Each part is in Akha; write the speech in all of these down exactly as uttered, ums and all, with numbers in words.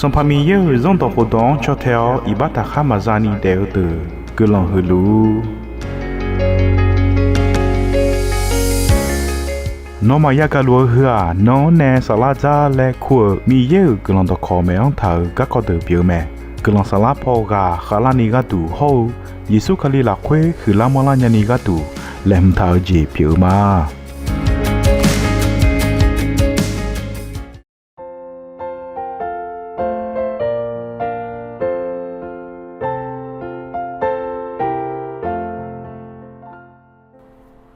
Sanqpaq Miqyaer-euq Zanrdawq khofdawq-anr caw tae-awr iqbax taqkhar maqza ni daef-eu deuq guiqlanq huiq luf-ur. Nawmaf yagaq luf-eu heu-aq, nan-anr nae saflar dzar laer kur-euq Miqyaer-euq guiqlanq dawqkawq maeq-anr taq-euq garkawv deuq pyeuf-eu mae. Guiqlanq saflar paw ghaq khavlarni gharduq hawr-eu Yeqsur Kali lafkhoer huiqlar manrlar nyani gharduq laeqhmq taq-eu jeq pyeuf-eu ma.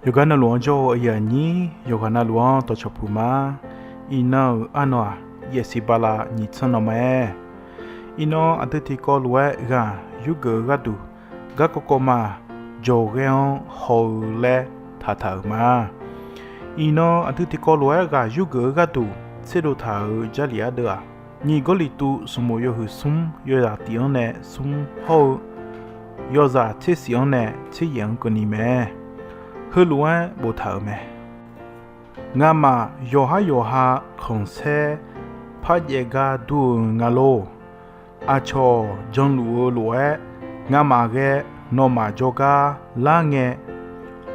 Yawqghaq navluf-anr jawr-eu aqyuif aqnyir, yawqghaq navluf-anr dawqcawq puq ma. Iqnan-euq arnan-aq, yaefsiq bala nyiq tsanr nan mae. Iqnan aqdui tiqkawv lof-aer ghaq yurgeuf-eu gharduq, garkawv kawv ma, jawqghaer-anr haw-eu laer taqtaq-euq ma. Iqnan aqdui tiqkawv lof-aer ghaq yurgeuf-eu gharduq tserdov taq-euq Jarlif ardeuv-aq, nyiq Gawrliqtu smq bof yawhuiq smr yawzaq tiq-anr nae smr hawr-eu yawzaq tser shif-anr nae tser yaef-anr keuvni mae. Heulof-aer boftaq-euq mae. Ngamaf yawqhar yawqha khanqsaer par jaev gar dur-eu nga lor. Aqcawq janluf-eu lof-aer ngamaf ghae nawmaf jawrgar lar ngae,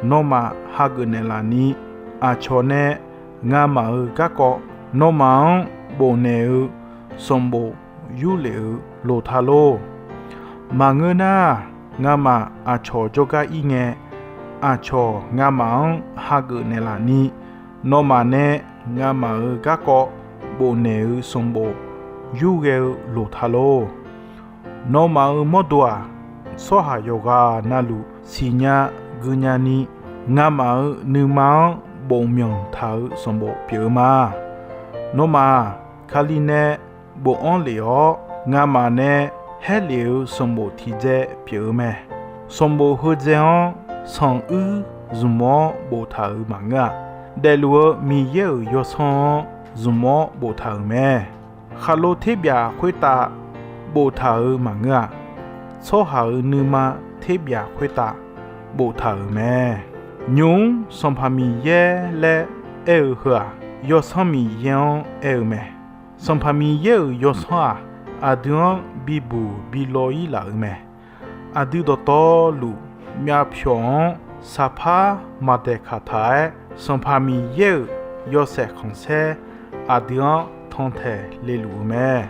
nawmaf hageuf naeqlaf ni, aqcawq nae ngamaf-euq garkawv nawmaf-anr bofnaeq-eu sanqbof yurlef-eu loqta lor. Maqngeur nar, ngamaf aqcawq jawrgar ir ngae, aqcawq ngamaf-anr hageuf naeqlaf ni, nawmaf nae ngamaf-euq garkawv bofnaeq-eu sanqbof yurghae-eu loqta lor. Nawmaf-euq mawrdo-aq, tsawrhaq yawqghaq navluf siqnya guinya ni, ngamaf-euq nuima-anr bofmyanq taq-euq sanqbof pyeuf-eu ma. Nawmaf-aq, Kali nae bofanr lef-awr, ngamaf nae haer lef-eu sanqbof tiqdzae pyeuf-eu mae. Sanqbof heudzae-anr sanquir zmq-awr boftaq-euq maqngeur-a. Daefluf-eu Miqyaer-euq Yawsanr-anr zmq-awr boftaq-euq mae. Khaqlo terbyaf khoertav boftaq-euq maqngeur-a. Tsawrhaq-euq nuima terbyaf khoertav boftaq-euq mae. Nymq-mr Sanqpaq Miqyaer laer aer-eu heu-aq, Yawsanr Miqyaer-anr aer-eu mae. Sanqpaq Miqyaer-euq Yawsanr-aq, aqdui-anr bibuq bi law-ir laf-euq mae. Aqdui dawqtawvluf myavpyawq-anr saqpar maqdaeqkaq taq-aer, Sanqpaq Miqyaer-euq yawshaef khanqsaer aqdui-anr tantaeq leluf-eu mae.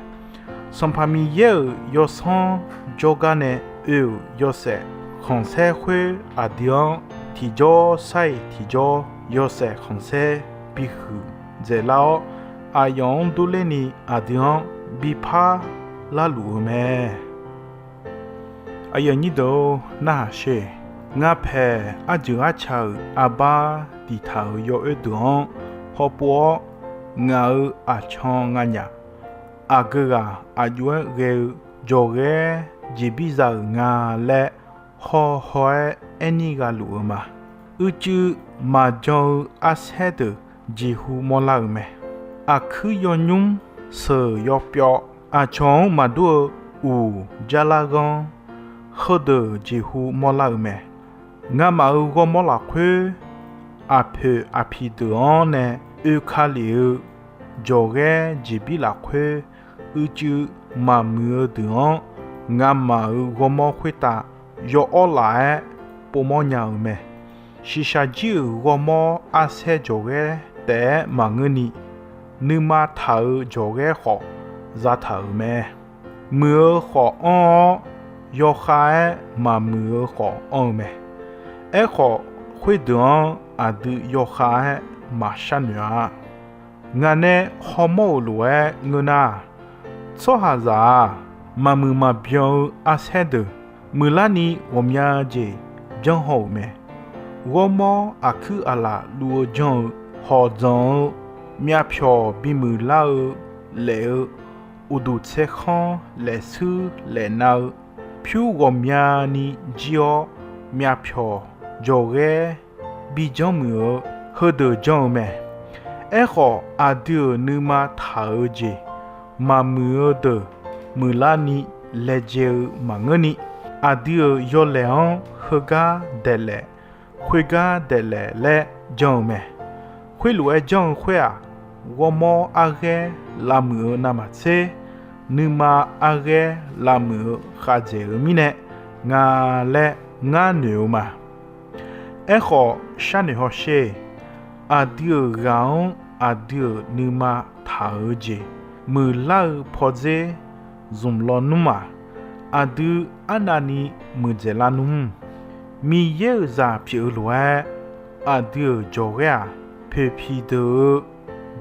Sanqpaq Miqyaer-euq Yawsanr jawrgar nae oe-euq yawshaef khanqsaer khoer aqdui-anr tiqjawr sar-iq tiqjawr yawshaef khanqsaer bihuiq dzaeqlar-awr, aqyawf-anr durler ni aqdui-anr bipar larluf-eu mae. Aqyuif aqnyir deuq-or, narhaq sher. Ngar paeq arjeuq arca-euq arbar diqtaq-euq yawoer deuq-anr hawpov-awr, ngaq-euq aqcawq nganyaf aqgeu ghaq aqjox-aer ghae-eu jawqghaer jeqbir za-euq nga laer hawhaw-aer aerni gha luf-eu ma. Uicuiv maqjan-eu arsaer deuq jeqhu mawrlar-euq mae. Aqkuir yawnymr sheuq yawpyawv aqcawq-anr maqdur-eu uq jarlar ghanr heudeuq jeqhu mawrlar-euq mae. Ngamaf-euq ghawrmawr lafkhoer aqpoeq aqpiq deuq-anr nae oeka lef-eu jawqghaer jeqbir lafkhoer uicuiv maqmuiq-eu deuq-anr, ngamaf-euq ghawrmawr khoertav yaw'awr laf-aer povmawr nya-euq mae. Shiqshaq jir-euq ghawrmawr arsaer jawqghaer taef-aer maqngeur ni, nuima taq-euq jawqghaer khawf zataq-euq mae. Muiq-eu khawf anr-awr, yawkhav-aer maqmuiq-eu khawf anr-eu mae. Aerkhawf, khoerdeuq-anr aqdui yawkhav-aer maqshar noeq-a. Ngaq nae hawmawr-euq lof-aer ngeur nar, tsawrhaqzaq-aq, maqmuiq maqbyan-eu arsaer deuq muiqlar ni ghawqmya jeq byanr haw-euq mae. Ghawrmawr aqkuir aqlaf luv-eu janr-eu, hawq dzanq-eu, myavpyawq bimuiq lar-eu laef-eu, uqduq tsaerkhanr laeqshuir laeqnav-eu, pyur ghawqmyani jir-awr myavpyawq jawqghaer bijanr muiq-eu heudeuq janr-eu mae. Aerkhawf, aqdui-euq nuima taq-eu jeq maqmuiq-eu deuq muiqlar ni laejae-eu maqngeur ni, aqdui-euq yawlaeq-anr heugar daeqlaef, khoergar daeqlaef laer janr-eu mae. Khoerlof-aer janr-eu khoer-aq, ghawrmawr arghaer lavmuiq-eu navmaqtser, nuima arghaer lavmuiq-eu khavdzaeq-eu mirnae nga laer ngar noeq-eu ma. Aerkhawf, sharnoeq hawsher-eq. Aqdui-euq ghaq-anr aqdui-euq nuima taq-eu jeq, muiqlar-eu pawdzer zmq lawnmr-aq, aqdui arnavni muiqdzaeq lar nmr. Miqyaer-euq zaq pyeuf-eu lof-aer, aqdui-euq jawqghaer-aq, poeqpiq deuq-eu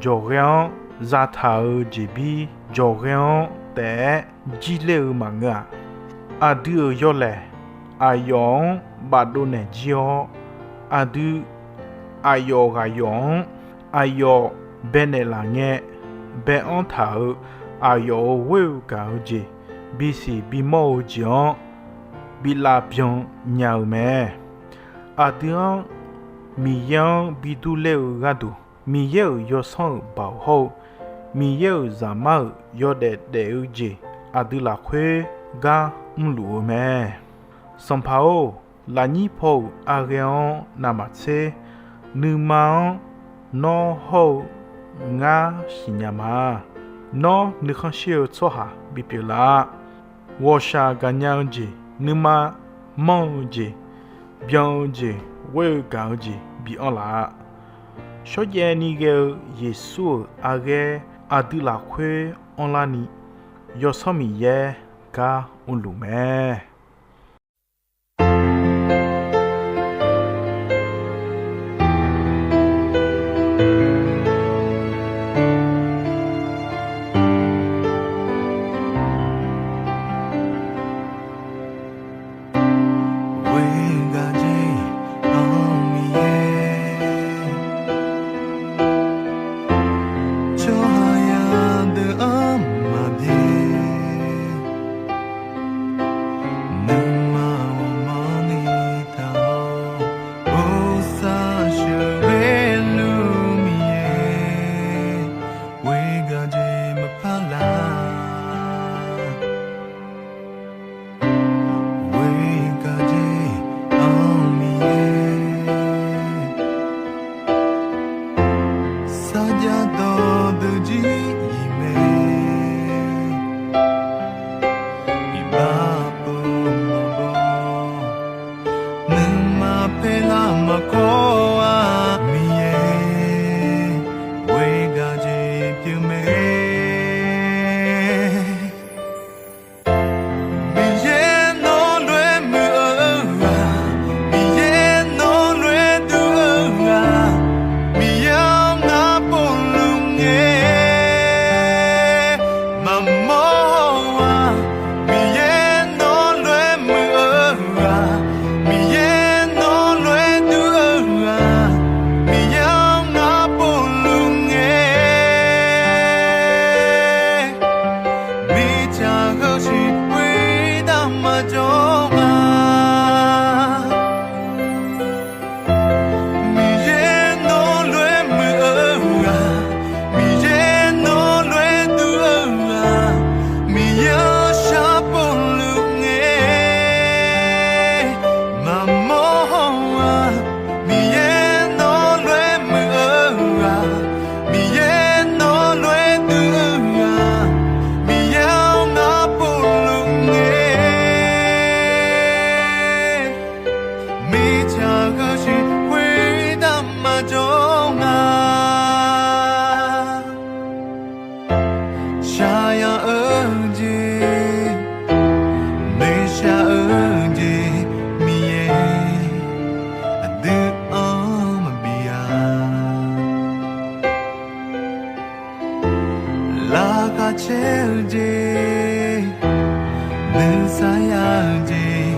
jawqghaer-anr zataq-eu jeqbir jawqghaer-anr taef-aer jirler-eu maqngeur-aq, aqdui-euq yawlaeq aqyawf-anr bafdov naeq jir-awr, aqdui aqyawf ghaqyawf-anr aqyawf baenaeq laf ngae, bae-anr taq-euq aqyawf-euq ghoer-eu gaq-eu jeq, bisiq bimawr-eu jeq-anr bi lav byan nya-eu mae. Aqdui-anr Miqyaer-anr bi durler-eu gharduq, Miqyaer-euq Yawsanr-euq baoq hawr-eu Miqyaer-euq Zaqmar-euq yawdaef daef-eu jeq aqdui lafkhoer gar mrluf-eu mae. Sanqpaq-or, lafnyir paw-euq arghaer-anr navmaqtser nuima-anr nawr hawr-eu ngar siqnya ma. Nawr nuikhanr shir-eu tsawrhaq bipyeuf laf-a. Ghawqshaq gaqnya-eu jeq, nuima manr-eu jeq, byan-eu jeq, ghoer-eu gaq-eu jeq bi anr laf-a. Shawrjaev ni ghae-eu Yeqsur-euq arghaer aqdui lafkhoer anrlar ni, Yawsanr Miqyaer gar mrluf mae. Ghoer-eu gaq jeq-anr Miqyaer, tsawrhaqzaq deuq-anr maqbyaer, nuima ghawqmanrni taq-awr, bosav sheuqghae luf Miqyaer, ghoer-eu gaq jeq maqpar lar. Ghoer-eu gaq jeq-anr Miqyaer, sarjax dawqdeuq jir-iq mae, iqbax pov maqbaw, nuima paerlar maqkawr-a Miqyaer, ghoer-eu gaq jeq pyeuf mae. Miqyaer nawr lof-aer muiq-eu ghaq, Miqyaer nawr lof-aer duq-eu ghaq, Miqyaer-anr ngar povluf ngae maqmawr-a. Miqyaer nawr lof-aer muiq-eu ghaq, Miqyaer nawr lof-aer duq-eu ghaq, Miqyaer-anr ngar povluf ngae, mirtsaq heusiq khoertav maqjawr nga. Miqyaer nawr lof-aer muiq-eu ghaq, Miqyaer nawr lof-aer duq-eu ghaq, Miqyaer-anr shar povluf ngae maqmawr-a. Miqyaer nawr lof-aer muiq-eu ghaq, Miqyaer nawr lof-aer duq-eu ghaq, Miqyaer-anr ngar povluf ngae, mirtsaq heusiq khoertav maqjawr nga. Shaqyaq-eu jeq, noeqshaq-eu jeq, Miqyaer aqdui-anr maqbi-a. Laqkhaq caer-eu jeq, nuisar ya-eu jeq,